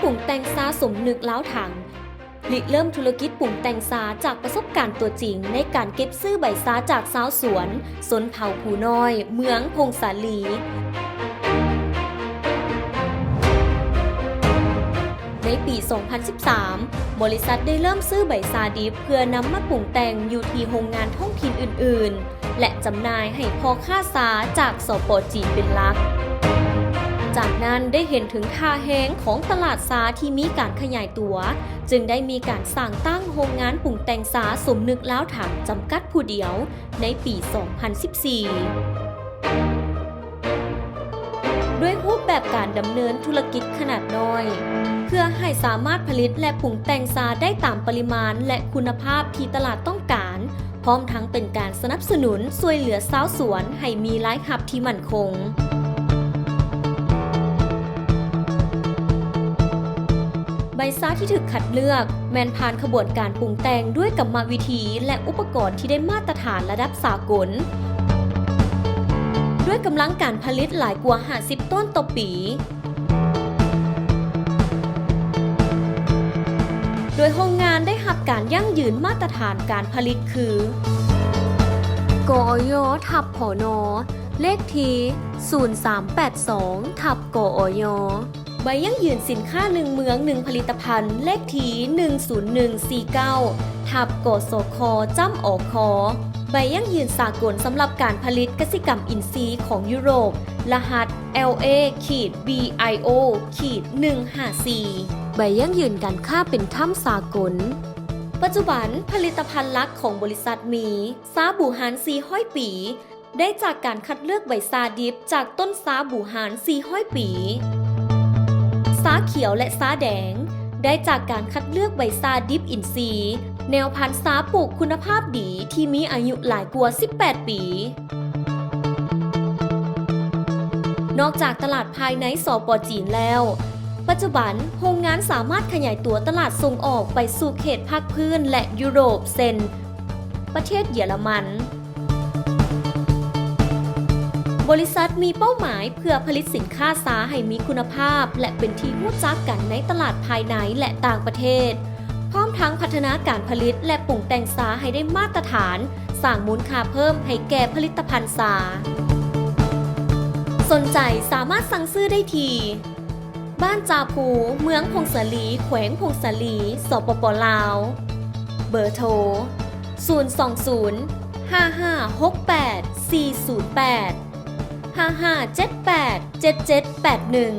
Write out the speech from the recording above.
ປຸງແຕ່ງຊາສົມນຶກລາວຖັງ ລິເລີ່ມທຸລະກິດປຸງແຕ່ງຊາຈາກປະສົບການຕົວຈິງໃນການເກັບຊື້ໃບຊາຈາກຊາວສວນຊົນເຜົ່າພູນ້ອຍ ເມືອງຜົ້ງສາລີ. ໃນປີສອງພັນສິບສາມ ບໍລິສັດໄດ້ເລີ່ມຊື້ໃບຊາດິບເພື່ອນຳມາປຸງແຕ່ງຢູ່ທີ່ໂຮງງານທ້ອງຖິ່ນອື່ນໆ ແລະ ຈຳໜ່າຍໃຫ້ພໍ່ຄ້າຊາຈາກ ສປ ຈີນ ເປັນຫຼັກ. ຈາກນັ້ນໄດ້ເຫັນເຖິງທ່າແຮງຂອງຕະຫຼາດຊາທີ່ມີການຂະຫຍາຍຕົວ, ຈຶ່ງໄດ້ມີການສ້າງຕັ້ງໂຮງງານປຸງແຕ່ງຊາສົມນຶກລາວຖັງ ຈຳກັດຜູ້ດຽວ ໃນປີສອງພັນສິບສີ່. ດ້ວຍຮູບແບບການດຳເນີນທຸລະກິດຂະໜາດນ້ອຍ ເພື່ອໃຫ້ສາມາດຜະລິດ ແລະ ປຸງແຕ່ງຊາໄດ້ຕາມປະລິມານ ແລະ ຄຸນນະພາບທີ່ຕະຫຼາດຕ້ອງການ, ພ້ອມທັງເປັນການສະໜັບສະໜູນຊ່ວຍເຫຼືອຊາວສວນໃຫ້ມີລາຍຮັບທີ່ໝັ້ນຄົງ. ໃບຊາທີ່ຖືກຄັດເລືອກແມ່ນຜ່ານຂະບວນການປຸງແຕ່ງດ້ວຍກຳມະວິທີ ແລະ ອຸປະກອນທີ່ໄດ້ມາດຕະຖານລະດັບສາກົນ, ດ້ວຍກຳລັງການຜະລິດຫຼາຍກວ່າຫ້າສິບໂຕນຕໍ່ປີ, ໂດຍໂຮງງານໄດ້ຮັບການຢັ້ງຢືນມາດຕະຖານການຜະລິດຄື ກອຍ ທັບ ພນ, ເລກທີ ສູນສາມແປດສອງ ທັບ ກອຍ. ໃບຢັ້ງຢືນສິນຄ້າໜຶ່ງເມືອງໜຶ່ງຜະລິດຕະພັນ ເລກທີ ໜຶ່ງສູນໜຶ່ງສີ່ເກົ້າ ທັບ ກສຄ ຈ້ຳ ອຄ. ໃບຢັ້ງຢືນສາກົນສຳລັບການຜະລິດກະສິກຳອິນຊີຂອງຢູໂຣບ, ລະຫັດ ແອລເອ ຂີດ ບີໄອໂອ ຂີດ ໜຶ່ງຫ້າສີ່. ໃບຢັ້ງຢືນການຄ້າເປັນທຳສາກົນ. ປັດຈຸບັນ, ຜະລິດຕະພັນຫຼັກຂອງບໍລິສັດມີ ຊາບູຮານສີ່ຮ້ອຍປີ, ໄດ້ຈາກການຄັດເລືອກໃບຊາດິບຈາກຕົ້ນຊາບູຮານສີ່ຮ້ອຍປີ, ຊາຂຽວ ແລະ ຊາແດງ ໄດ້ຈາກການຄັດເລືອກໃບຊາດິບອິນຊີ, ແນວພັນຊາປູກຄຸນນະພາບດີທີ່ມີອາຍຸຫຼາຍກວ່າສິບແປດປີ. ນອກຈາກຕະຫຼາດພາຍໃນ ສປ ຈີນ ແລ້ວ, ປັດຈຸບັນໂຮງງານສາມາດຂະຫຍາຍຕົວຕະຫຼາດສົ່ງອອກໄປສູ່ເຂດພາກພື້ນ ແລະ ຢູໂຣບ ເຊັ່ນ ປະເທດເຢຍລະມັນ. ບໍລິສັດມີເປົ້າໝາຍເພື່ອຜະລິດສິນຄ້າຊາໃຫ້ມີຄຸນນະພາບ ແລະ ເປັນທີ່ຮູ້ຈັກກັນໃນຕະຫຼາດພາຍໃນ ແລະ ຕ່າງປະເທດ, ພ້ອມທັງພັດທະນາການຜະລິດ ແລະ ປຸງແຕ່ງຊາໃຫ້ໄດ້ມາດຕະຖານ, ສ້າງມູນຄ່າເພີ່ມໃຫ້ແກ່ຜະລິດຕະພັນຊາ. ສົນໃຈສາມາດສັ່ງຊື້ໄດ້ທີ່ ບ້ານຈາພູ, ເມືອງຜົ້ງສາລີ, ແຂວງຜົ້ງສາລີ, ສປປ ລາວ. ເບີໂທ ສູນສອງສູນ ຫ້າຫ້າຫົກແປດ ສີ່ສູນແປດ ຫ້າຫ້າເຈັດແປດ ເຈັດເຈັດແປດໜຶ່ງ.